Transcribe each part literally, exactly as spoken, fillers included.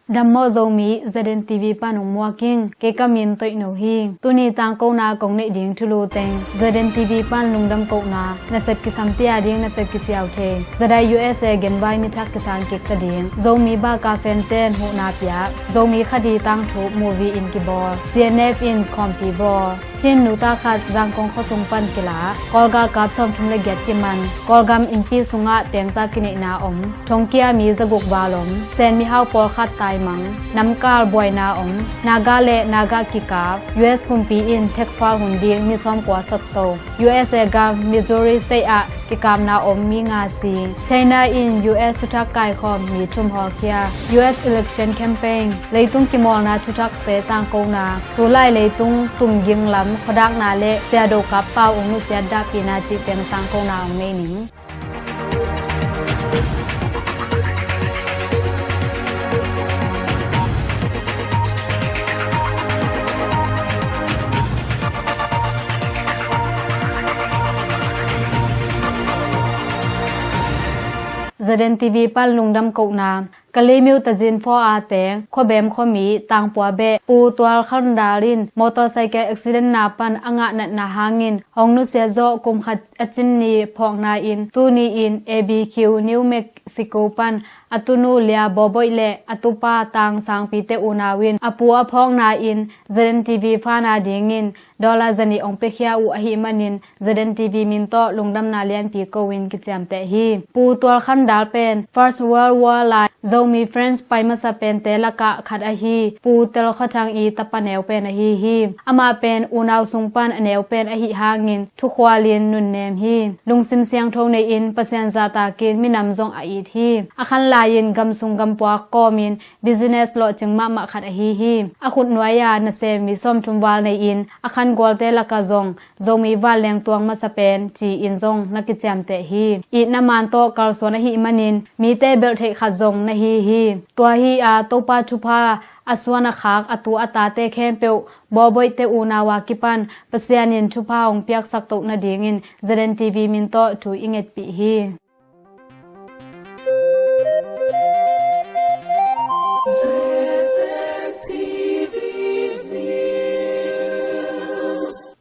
Dam maw Zomi, Z N T V pan ung muak ing, kei ka min Toih No hi. Tuni tangkona kong neih ding thulu teng Z N T V pan lungdam kohna, nasep kisamte a ding nasep kisiau thei, Zadai U S A genvai mithak kisang kik ta ding, Zomi baka fenten huhna piak, Zomi khadi tangthu movie in kibawl, C N F in khawmpi bawl, Chin nuta khat Zangkong khuasung pan kila, Kawlgal kap sawmthum le giat kiman, Kawlgam innpi sungah tengta kineihna om, thongkia mi zaguk val om, Sen mihau pawlkhat taimang, namkal buaina om, Naga le Naga kikap, U S kumpi in tax file hun ding mi sawmkua sotto, U S A gam Missouri State ah kikapna om mi nga si, China in U S thuthak kaikhawm mi thum hawlkhia, U S election campaign, leitung kimawlna thuthakte tangkona, tulai leitung tumging lam khuadakna le siado kap pau ung nusiat dahpihna cih teng tangkona ung nei ning. Z N T V pan lungdam kohna, Kalaymyo Tazin Phaw a teng Khuabem khuami tangpua beh Pu Tual Khandal in motorcycle accident na pan a ngah natna hangin hong nusiat zawh kum khat a cin ni phawkna in tuni in A B Q New Mexico pan a tunu Lia Bawboih le a tupa Tang Sangpi te unau in a pu a phawkna in Z N T V fan a dingin dollar zanih ong piakhia uh ahih manin Z N T V min tawh lungdamna lianpi ko in kiciamteh hi. Pu Tual Khandal pen First World War lai Zomi French pai masa pente lakah khat ahi Pu Tel Khua Thang i tapa neu pen ahi hi. Amah pen unau sung pan a neu pen ahih hangin thukhualin nunnem hi. Lungsim siangtho nei-in Pasian zahtakin minam zong a it hi. A khan lai-in gamsung gampuak kawmin business lawhcing mahmah khat ahi hi. A khut nuai-a nasem mi sawmthum val nei-in a khan gualte lakah zong Zomi vanleng tuang masa pen ci-in zong na kiciamteh hi. Itna man tawh kalsuan ahih manin mite belh theih khat zong na hi hi. Tua hi-a Topa thupha a suan a khak a tu a tate khempeuh Bawboih te unau a kipan Pasian in thupha hong piaksak toh nadingin Z N T V min tawh thu i ngetpih hi.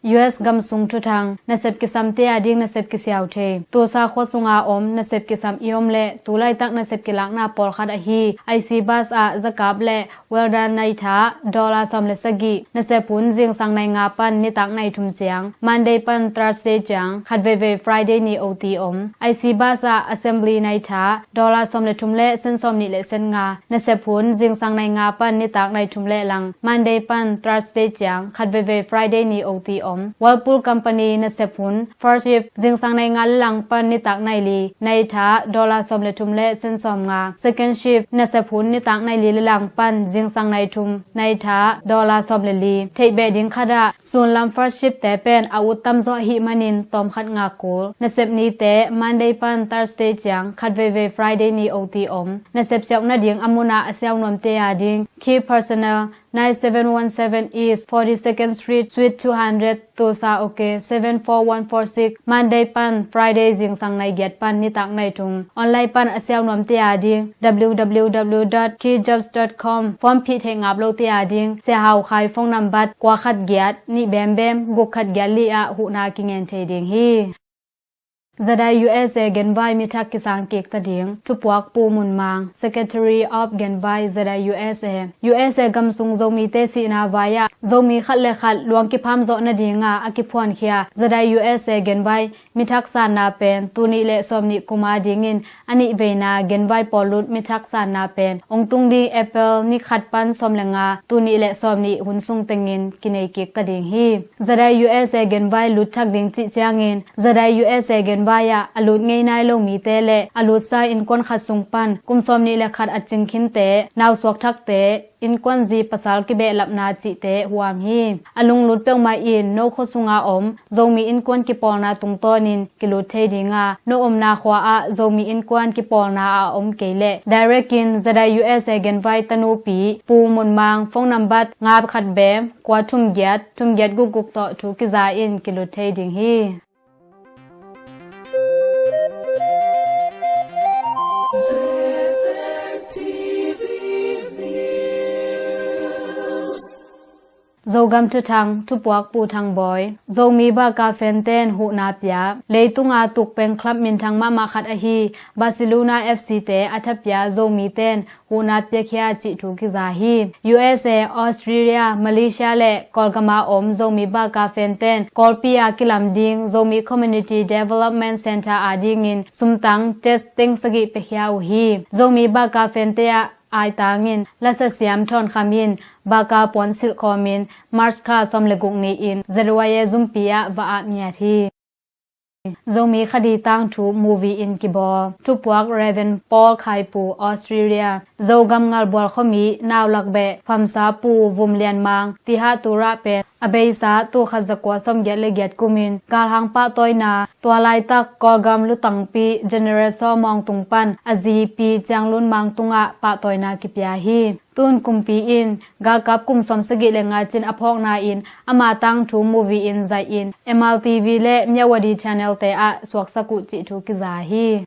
U S gamsung thuthang, nasep kisamte a ding nasep kisiau thei. Tulsa khua sunga om nasep kisam i om le tulaitak nasep kilakna pawlkhat ahi I C bus ah zakap le Welda naitha dollar sawm le sagih, nasep hun zingsang nai nga pan nitak nai thum ciang, Monday pan Thursday ciang, khat veivei Friday ni O T om. I C bus ah assembly naitha dollar sawm le thum le sen sawm nih le sen nga, nasep hun zingsang nai nga pan nitak nai thum le lang, Monday pan Thursday ciang, khat veivei Friday ni O T om. Whirlpool company nasep hun, first shift zingsang nai nga le lang pan nitak nai li, naitha dollar sawm le thum le sen sawm nga. Second shift nasep hun nitak nai li le lang pan zingsang nai thum, naitha dollar sawm le li. Theih beh ding khat ah sunlam first shift te pen a ut tamzaw ahih manin tawmkhat nga kul. Nasep nite Monday pan Thursday ciang, khat veivei Friday ni O T om. Nasep siauh nading a mun ah a siau nuamte a ding, key personnel, nine seven one seven East forty-second Street, Suite two hundred, Tulsa, OK, seven four one four six, Monday pan Friday zingsang nai giat pan nitak nai thum. Online pan a siau nuamte a ding, W W W dot key jobs dot com. Form phih theih ngap lote a ding, Sia Hau Khai phone number, kua khat giat, nih bem bem, guk khat giat li ah huhna kingen thei ding hi. Zadai U S A genvai mithak kisang kik ta ding, thupuak Pu Mun Mang, Secretary of Genvai Zadai U S A. U S A gamsung Zomite sihna vai-ah Zomi khat le khat luang kipham zawh nadinga a kiphuankhia Zadai U S A genvai mithak sanna pen tul nih le sawm nih kum a dingin a nih veina genvai pawllut mithak sanna pen ong tung ding April ni khat pan sawm le nga, tul nih le sawm nih hun sung tengin kinei kik ta ding hi. Zadai U S A genvai lut thak ding cih ciangin Zadai U S A genvai ah a lut ngei nai lo mite le a lutsa innkuan khat sung pan kum sawm nih le khat a cing khinte, nausuak thakte, innkuan zi pasal kibehlapna cihte huam hi. A lunglut peuhmah in no khua sunga om Zomi innkuan kipawlna tungtawnin kilut thei dinga, no omna khua ah Zomi innkuan kipawlna a om kei leh direct in Zadai U S A genvai tanupi Pu Mun Mang phone number nga khat bem, kua thum giat, thum giat guk guk tawh thu kiza in kilut thei ding hi. Zogam thuthang, thupuak Pu Thang Bawi. Zomi Barca fan ten huhna pia. Leitunga tukpeng club minthang mahmah khat ahi Barcelona F C te a thapia Zomi ten huhna piakhia cih thu kiza hi. U S A, Australia, Malaysia le Kawlgama om Zomi Barca fan ten Kawlpi a kilam ding Zomi Community Development Centre a dingin sumtang test teng sagih piakhia uh hi. Zomi Barca fan te ah aitangin lasasiam Thawn Kham in Barca puan silh khawmin March kha sawm le guk ni-in Z Y A zumpi ah va ap ngiat hi. Zomi Khadi tangthu movie in kibawl. Thupuak Reverend Paul Khaipu, Australia. Zogam Ngalbual khuami naulak beh famsa Pu Vum Lian Mang Tihah Turah pen a beisa tul khat zakua sawmgiat le giat kumin galhang pahtawina, tua laitak Kawlgam lutangpi General Saw Maung Tung pan a zipi Ciang Lun Mang tungah pahtawina kipia hi. Tun kumpi in galkap kum sawmsagih le nga cin a phawkna in ama tangthu movie in zaihin M R T V le Myawaddy channel te ah suaksak uh cih thu kiza hi.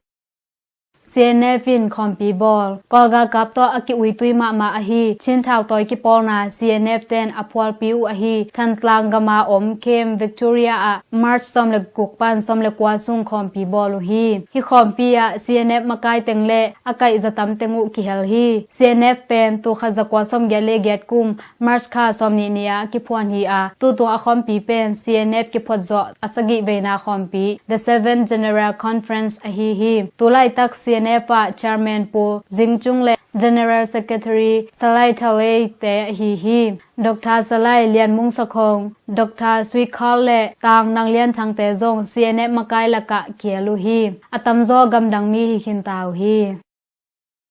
C N F in khawmpi bawl. Kawl galkap tawh a ki-uitui mahmah ahi Chin thautawi kipawlna C N F ten a phualpi uh ahi Thantlang gama om Camp Victoria ah March sawm le guk pan sawm le kua sung khawmpi bawl uh hi. Hih khawmpi ah C N F makai teng le a kaih zatam teng uh kihel hi. C N F pen tul khat zakua sawmgiat le giat kum March kha sawmnih ni-ah a kiphuan hi a, tutung a khawmpi pen C N F kiphuat zawh a sagih veina khawmpi, The Seventh General Conference, ahi hi. Tulaitak C N F ah Chairman Pu Zing Cung le General Secretary Salai Thalei te ahi hi. Doctor Salai Lian Mung Sakhong, Doctor Sui Khal le Tang Nang Lian Thang te zong C N F makai lakah kiel uh hi. A tamzaw gamdang mi hi khinta uh hi.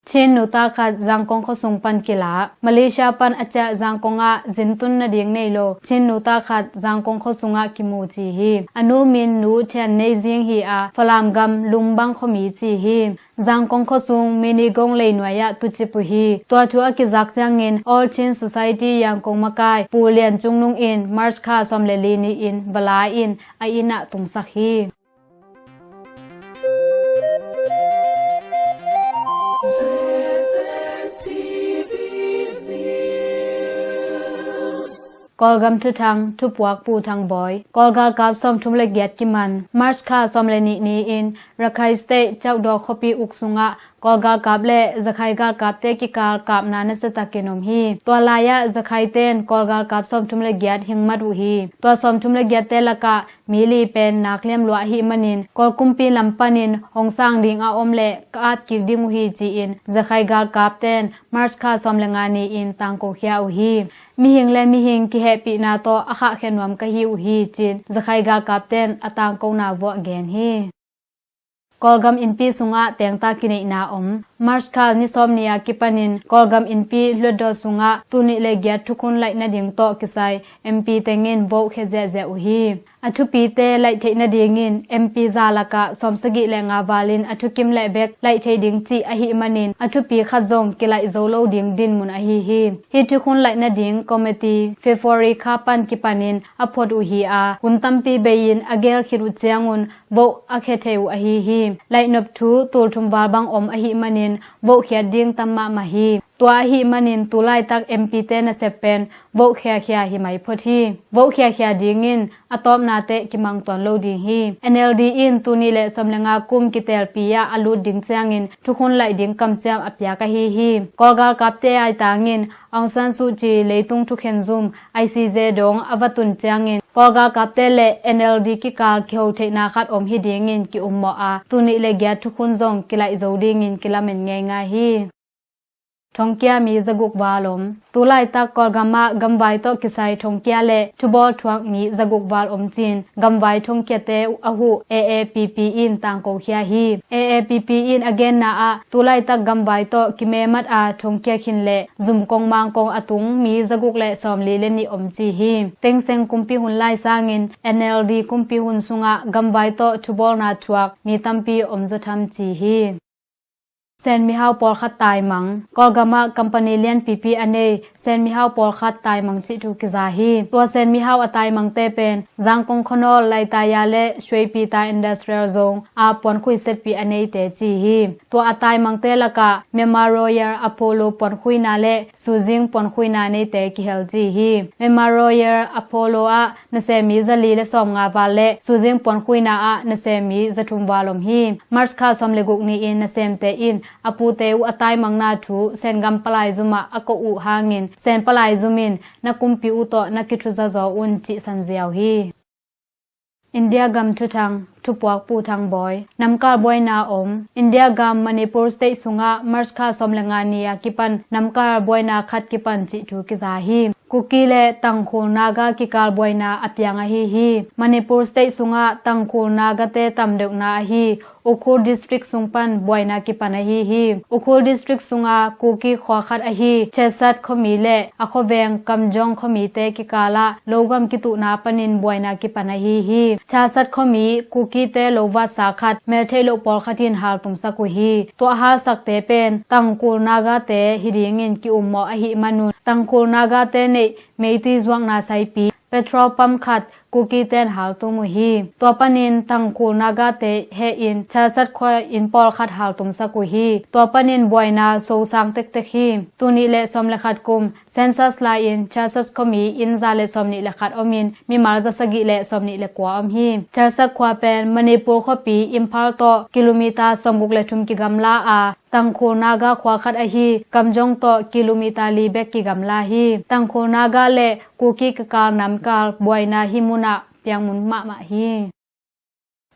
Chin nuta khat Zangkong khuasung pan kila. Malaysia pan a ciah Zangkong ah zintun nading nei lo Chin nuta khat Zangkong khuasung ah kimu ci hi. A nu min Nu Thian Nei Zing hi a, Falam gam Lumbang khuami ci hi. Zangkong khuasung Minigong leinuai ah tucip uh hi. Tua thu a kizak ciangin All Chin Society Yangon makai Pu Lian Cung Nung in March kha sawm le li ni-in va la-in a inn ah tungsak hi. Kawlgam thuthang, thupuak Pu Thang Bawi. Kawl galkap sawmthum le giat kiman. March kha sawm le nih ni-in Rakhine State Kyaukdaw khuapi uk sungah Kawl galkap le Zakhai galkapte kikal kapna nasiatakin om hi. Tua lai-ah Zakhai ten Kawl galkap sawmthum le giat hingmat uh hi. Tua sawmthum le giatte lakah mi li pen nak liamluah ahih manin Kawl kumpi lam panin hong sang ding a om leh ka at kik ding uh hi ci-in Zakhai galkap ten March kha sawm le nga ni-in tangkokhia uh hi. Mihing le mihing kihehpihna tawh a khahkhia nuam ka hi uh hi ci-in Zakhai galkap ten a tangkona vuah gen hi. Kawlgam innpi sungah tengta kineihna om. March kha ni sawm ni-a kipanin Kawlgam innpi hluttaw sungah tul nih le giat thukhun laih nading tawh kisai M P tengin vote khia ziahziah uh hi. A thupite laih theih nadingin M P za lakah sawmsagih le nga valin a thukim leh bek laih theih ding cih ahih manin a thupi khat zong kilaih zo lo ding dinmun ahi hi. Hih thukhun laih nading committee February kha pan kipanin a phuat uh hi a, hun tampi bei-in a gel khit uh ciangun vote a khia thei uh ahi hi. Laihnop thu tul thum val bang om ahih manin vote khiat ding tam mahmah hi. Tua ahih manin tulaitak M P te nasep pen vote khiakhia hi mai phot hi. Vote khiakhia dingin a tawpna teh kimang tuan lo ding hi. N L D in tul nih le sawm le nga kum kitelpi ah a lut ding ciangin thukhun laih ding kamciam a piak ahi hi. Kawl galkapte aitangin Aung San Suu Kyi leitung thukhen zum I C J dong a va tun ciangin Kawl galkapte le N L D kikal kiho theihna khat om hi dingin ki-ummawh a, tul nih le giat thukhun zong kilaih zo dingin kilamen ngeingai hi. Thongkia mi zaguk val om. Tulaitak Kawlgam ah gamvai tawh kisai thongkia le thubawl thuak mi zaguk val om cin gamvai thongkiate a huh A A P P in tangkokhia hi. A A P P in a genna ah tulaitak gamvai tawh kimemat a thongkia khin le zumkong mangkong a tung mi zaguk le sawmli le nih om ci hi. Thein Sein kumpi hun lai sangin N L D kumpi hun sungah gamvai tawh thubawlna thuak mi tampi om zaw tham ci hi. Sen mihau pawlkhat taimang. Kawlgam ah company lianpipi a nei Sen mihau pawlkhat taimang cih thu kiza hi. Tua Sen mihau a taimangte pen Zangkong Khonol, Laitaya le Shuipita Industrial Zone ah puankhui setpi a neite ci hi. Tua a taimangte lakah Myanmar Royal Apollo puankhuina le Suzing puankhuina neite kihel ci hi. Myanmar Royal Apollo ah nasem mi zali le sawmnga val le Suzing puankhuina ah nasem mi zathum val om hi. March kha sawm le guk ni-in nasemte in a pute uh a taimangna thu Sen gam palai zum ah a koh uh hangin Sen palai zum in na kumpi uh tawh na kithuzazaw un cih sanziau hi. India gam thuthang, thupuak Pu Thang Bawi. Namkal buaina om. India gam Manipur State sungah March kha sawm le nga ni a kipan namkal buaina khat kipan cih thu kiza hi. Kuki le Tangkhul Naga kikal buaina a piang ahi hi. Manipur State sungah Tangkhul Nagate tamdeuhna ahi Ukhrul District sung pan buaina kipan ahi hi. Ukhrul District sunga Kuki khua khat ahi Chesat khuami le a khuaveng Kamjong khuamite kikalah logam kituhna panin buaina kipan ahi hi. Chesat khuami Kukite lovatsa khat meltheih loh pawlkhat in haltumsak uh hi. Tua halsakte pen Tangkhul Nagate hi dingin ki-ummawh ahih manun Tangkhul Nagate neih meitui zuakna saipi petrol pump khat Kukiten haltum uh hi. Tua panin Tangkhul Nagate hehin Chesat khua inn pawlkhat haltumsak uh hi. Tua panin buaina sosang tektek hi. Tul nih le sawm le khat kum census lai-in Chesat khuami inn za le sawmnih le khat omin mimal za sagih le sawmnih le kua om hi. Chesat khua pen Manipur khuapi Imphal tawh kilometer sawmguk le thum kigamla a, Tangkhul Naga khua khat ahi Kamjong tawh kilometer li bek kigamla hi. Tangkhul Naga le Kuki kikal namkal buaina hih munah piang mun mahmah hi.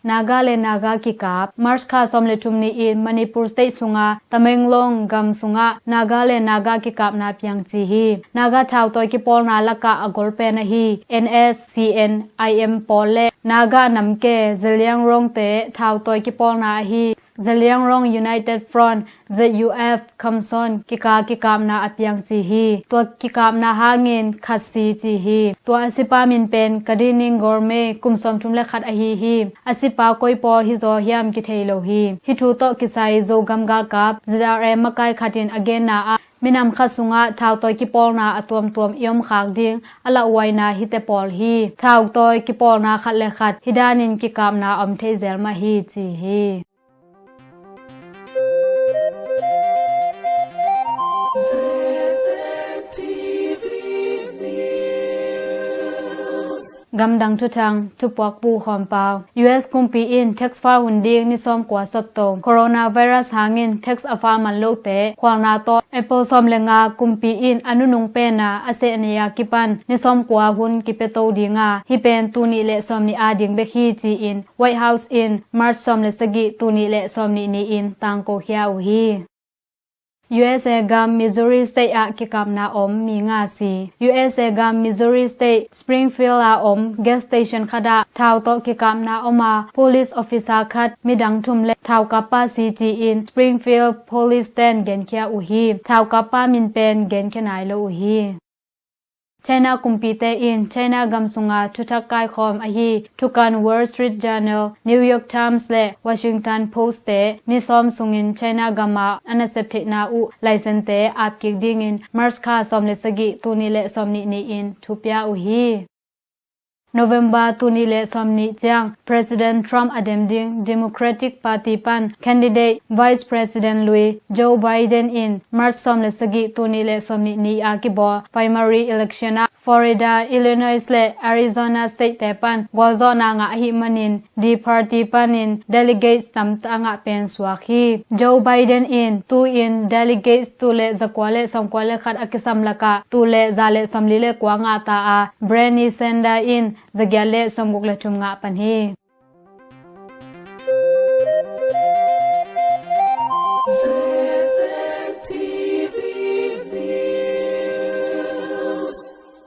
Naga le Naga kikap. March kha sawm le thum ni-in Manipur State sunga Tamenglong gam sungah Naga le Naga kikapna piang ci hi. Naga thautawi kipawlna lakah a golpen ahi N S C N I M pawl le Naga namke Zeliangrong te thautawi kipawlna ahi Zeliangrong United Front, Z U F, Khamson kikal kikapna a piang ci hi. Tua kikapna hangin khat si ci hi. Tua a sipa min pen Kadining Gorme, kum sawmthum le khat ahi hi. A sipa koi pawl hizaw hiam kithei lo hi. Hih thu tawh kisai Zogam galkap Z R M makai khat in a genna ah minam khat sungah thautawi kipawlna a tuamtuam i omkhak ding a lauhuaina hihte pawl hi. Thautawi kipawlna khat le khat hih danin kikapna om thei zel mah hi ci hi. Gamdang thuthang, thupuak Pu Khawm Pau. U S kumpi in tax file hun ding ni sawmkua sawtto. Coronavirus hangin tax a file man lote khualna tawh April sawm le nga kumpi in a nunung pena a seh ni a kipan ni sawmkua hun kipiato dinga, hih pen tul nih le sawmnih a ding bek hi ci-in White House in March sawm le sagih tul nih le sawmnih ni-in tangko khia uh hi. U S A gam Missouri State ah kikapna om mi nga si. U S A gam Missouri State Springfield a om gas station khat ah thau tawh kikapna om a, police officer khat, midang thum le thaukappa si ci-in Springfield police ten genkhia uh hi. Thaukappa min pen genkhia nai lo uh hi. China kumpite in China gam sunga thuthak kaikhawm ahi thukan Wall Street Journal, New York Times le Washington Post te ni sawm sungin China gam ah a nasep theihna uh license te apkik dingin March kha sawm le sagih tul nih le sawmnih ni-in thupia uh hi. November tul nih le sawmnih ciang President Trump a dem ding Democratic Party pan candidate Vice President lui Joe Biden in March sawm le sagih tul nih le sawmnih ni a kibawl primary election ah Florida, Illinois le Arizona state te pan gualzawhna ngah ahih manin D party panin delegates tamta a ngah pen suak hi. Joe Biden in tu-in delegates tul le zakua le sawmkua le khat a kisam lakah tul le za le sawmli le kua ngah ta a, Bernie Sanders in zagiat le sawmguk le thum ngah pan hi.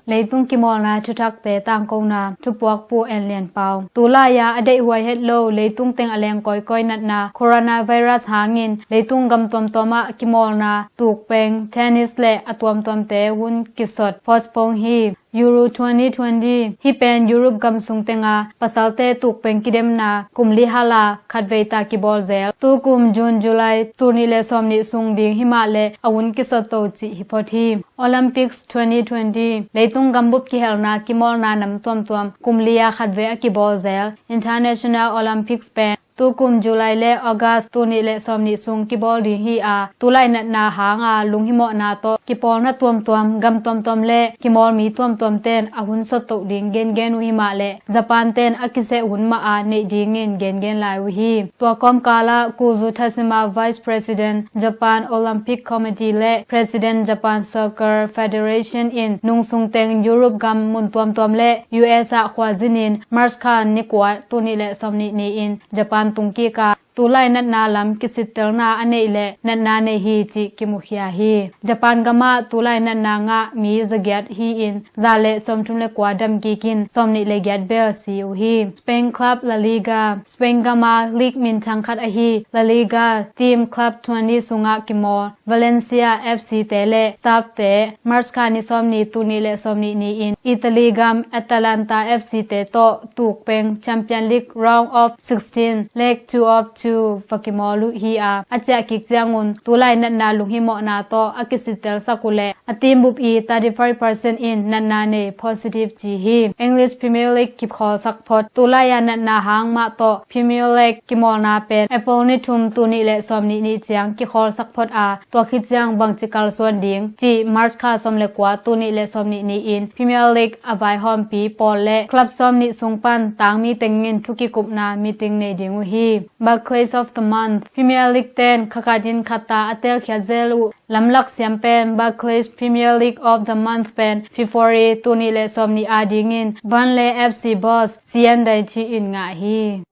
Leitung kimawlna thuthakte tangkona, thupuak Pu En Lian Pau. Tulai-a a deihhuai het lo leitung teng a leng kawikawi natna coronavirus hangin leitung gam tuamtuam ah kimawlna, tukpeng, tennis le a tuamtuamte hun kisot, postpone hi. Euro twenty twenty, hih pen Europe gam sung tenga pasalte tukpeng kidemna kum li hala khatvei ta kibawl zel. Tukum June July tul nih le sawmnih sung ding himah le a hun kisotto cih hi phot hi. Olympics twenty twenty, leitung gambup kihelna kimawlna nam tuamtuam kum li a khatvei a kibawl zel. International Olympics pen tukum July le August tul nih le sawmnih sung kibawl ding hi a, tulai natna hanga lunghimawhna tawh kipawlna tuamtuam, gam tuamtuam le kimawlmi tuamtuam ten a hun sotto ding gengen uh himah le Japan ten a kiseh hun mah a neih dingin gengen lai uh hi. Tua kawmkalah Kazutashima, Vice President, Japan Olympic Committee le President, Japan Soccer Federation in nungsung teng Europe gam mun tuamtuam le U S ah khuazinin March kha ni kua tul nih le sawmnih ni-in Japan tungkik a, tulai natna lam kisittelna a neih le natna nei hi cih kimukhia hi. Japan gamah tulai natna ngah mi zagiat hi-in za le sawmthum le kua damkik in sawmnih le giat bel si uh hi. Spain club La Liga, Spain gama league minthang khat ahi La Liga team club twenty sungah kimawl Valencia F C te le staff te March kha ni sawmnih tul nih le sawmnih ni-in Italy gam Atalanta F C te tawh tukpeng Champion League round of sixteen, leg two of two va kimawl uh hi a, a ciah kik ciangun tulai natna lunghimawhna tawh a kisittelsak uh le a team bup i thirty-five percent in natna nei positive ci hi. English Premier League kikhawlsak phot, tulai a natna hang mah tawh Premier League kimawlna pen April ni thum tul nih le sawmnih ni ciang kikhawlsak phot a, tua khit ciang bangci kalsuan ding cih March kha sawm le kua tul nih le sawmnih ni-in Premier League a vaihawmpi pawl le club sawmnih sung pan tangmi tengin thu kikupna meeting nei ding uh hi. Barclays of the Month, Premier League ten khakatin khata a telkhiat zel uh lamlak siam pen Barclays Premier League of the Month pen February tul nih le sawmnih a dingin Burnley F C boss Sean Dyche in ngah hi.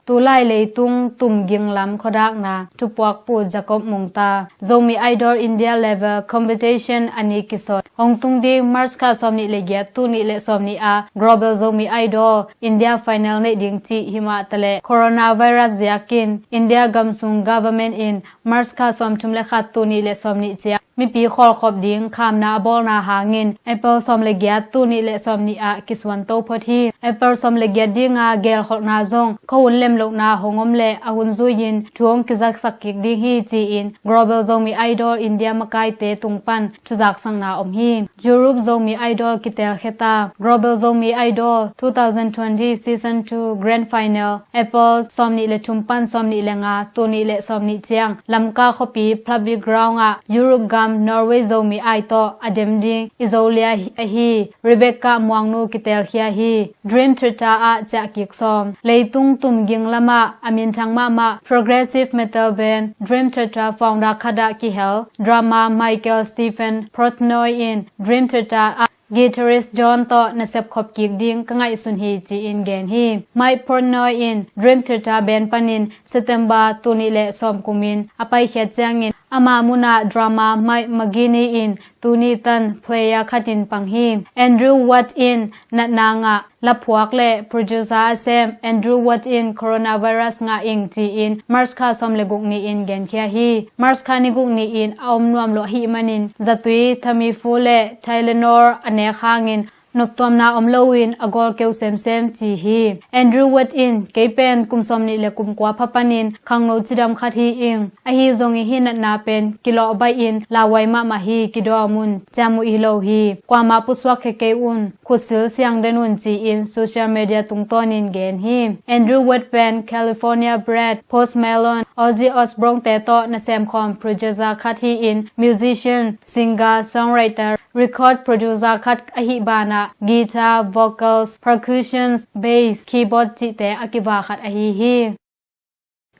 Tulai leitung tumging lam khuadakna thupuakpu Jacob Mungta, Zomi Idol India Level Competition a ni kisawt. Hong tung ding March kha sawmnih le giat tul nih le sawmnih a Global Zomi Idol India final neih ding cih himah taleh coronavirus ziakin India gamsung government in March kha sawmthum le khat tul nih le sawmnih ciang mipi khawlkhop ding khamna a bawlna hangin April sawm le giat tul nih le sawmnih ah kisuanto phot hi. April sawm le giat dinga gelkholhna zong khuahun lemlohna hong om le a hun zui-in thu hong kizaksak kik ding hi ci-in Global Zomi Idol India makaite tung pan thuzaksakna om hi. Europe Zomi Idol kitelkhia ta. Global Zomi Idol two thousand twenty Season two Grand Final April sawmnih le thum pan sawmnih le nga tul nih le sawmnih ciang Lamka khuapi Public Ground ah Europe gam Norway Zomi ai tawh a dem ding i Zolia ahi Rebecca Muangnu kitelkhia hi. Dream Theatre ah ciah kik sawm. Leitung tumging lamah a minthang mahmah progressive metal band Dream Theatre founder khat ah kihel drummer Michael Stephen Portnoy in Dream Theatre ah guitarist John tawh nasep khop kik ding ka ngaihsun hi ci-in gen hi. Mike Portnoy in Dream Theatre band panin September tul nih le sawm kumin a paikhiat ciangin ama munah drummer Mike McGinney in tuni tan player khatin pang hi. Andrew Watt in natna ngah laphuak le producer a sem Andrew Watt in coronavirus ngah ing ci-in March kha sawm le guk ni-in genkhia hi. March kha ni guk ni-in a om nuam lawh ahih manin zatui, Tamiflu le Tylenol a nek hangin noptuamna om loin a gawl keu semsem ci hi. Andrew Watt in kei pen kum sawmnih le kum kua pha panin khangno cidam khat hi ing. Ahi zongin hih natna pen kilawh baih in lauhuai mahmah hi, kidawm un, ciam uh hi lo hi. Kuamah pusuak khia kei un, khutsil siang den un ci-in social media tungtawnin gen hi. Andrew Watt pen California Bread, Post Malone, Ozzy Osbourne te tawh nasemkhawm producer khat hi-in musician, singer, songwriter, record producer khat ahih banah guitar, vocals, percussions, bass, keyboard cihte a kiva khat ahi hi.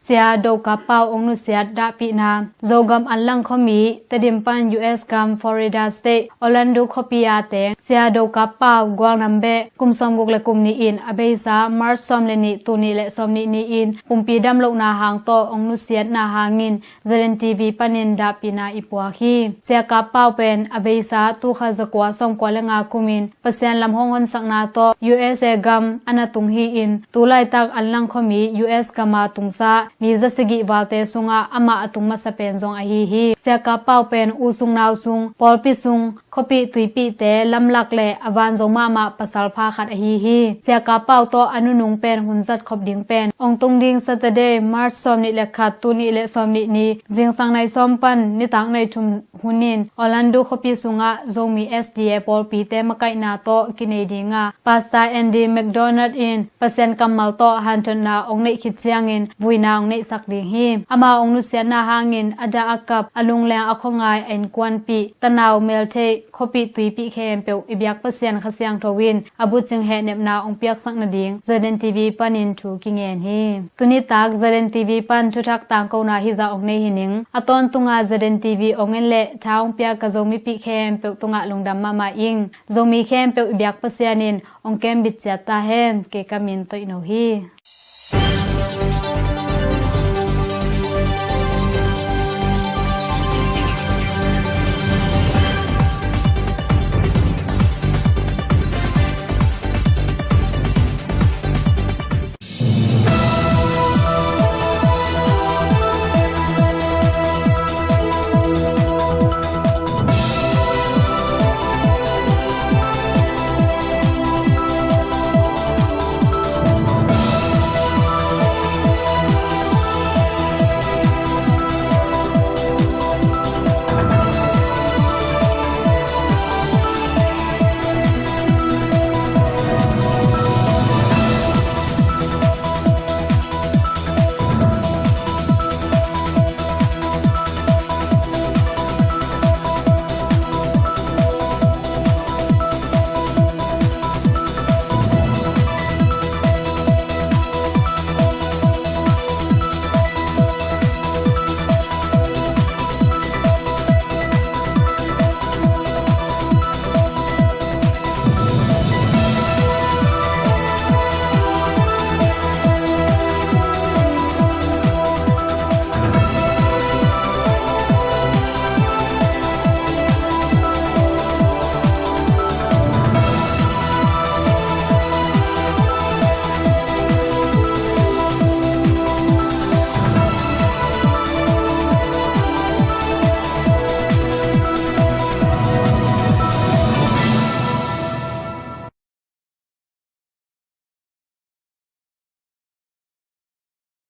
Sia Do Kap Pau ong nusiat dahpihna. Zogam Anlang khuami, Tedim pan U S gam Florida State, Orlando khuapi a teng Sia Do Kap Pau, gualnam beh, kum sawmguk le kum nih in a beisa March sawm le nih, tul nih le sawmnih ni-in pumpi damlohna hang tawh ong nusiatna hangin Z N T V panin dahpihna i puak hi. Sia Kap Pau pen a beisa tul khat zakua sawmkua le nga kumin Pasian lam hong honsakna tawh U S A gam a na tung hi-in, tu laitak Anlang khuami U S gam a tungsa mi za sagih valte sungah amah a tung masa pen zong ahi hi. Sia Kap Pau pen u sung nau sung, pawlpi sung, khuapi tuipihte lamlak le a vanzo mahmah pasalpha khat ahi hi. Sia Kap Pau tawh a nunung pen hun zat khop ding pen ong tung ding Saturday, March sawmnih le khat, tul nih le sawmnih ni, zingsang nai sawm pan nitak nai thum hunin Orlando khuapi sungah Zomi S D A pawlpite makaihna tawh kinei dinga, Pastor Andy McDonald in Pasian kammal tawh hanthotna ong neih khit ciangin vuina ong neihsak ding hi. Amah ong nusiatna hangin a dah a kap, a lungleng a khuangai a innkuanpih, tanau meltheih, khuapi tuipih khempeuh i biak Pasian Kha Siangtho in a bucing hehnepna ong piaksak nading Z N T V panin thu kingen hi. Tunitak Z N T V pan thuthak tangkona hizah ong nei hi ning. A tawntunga Z N T V ong en le tha ong piak ka Zomipih khempeuh tungah lungdam mahmah ing. Zomi khempeuh i biak Pasian in ong kembit ciat ta hen. Kei ka min Toih No hi.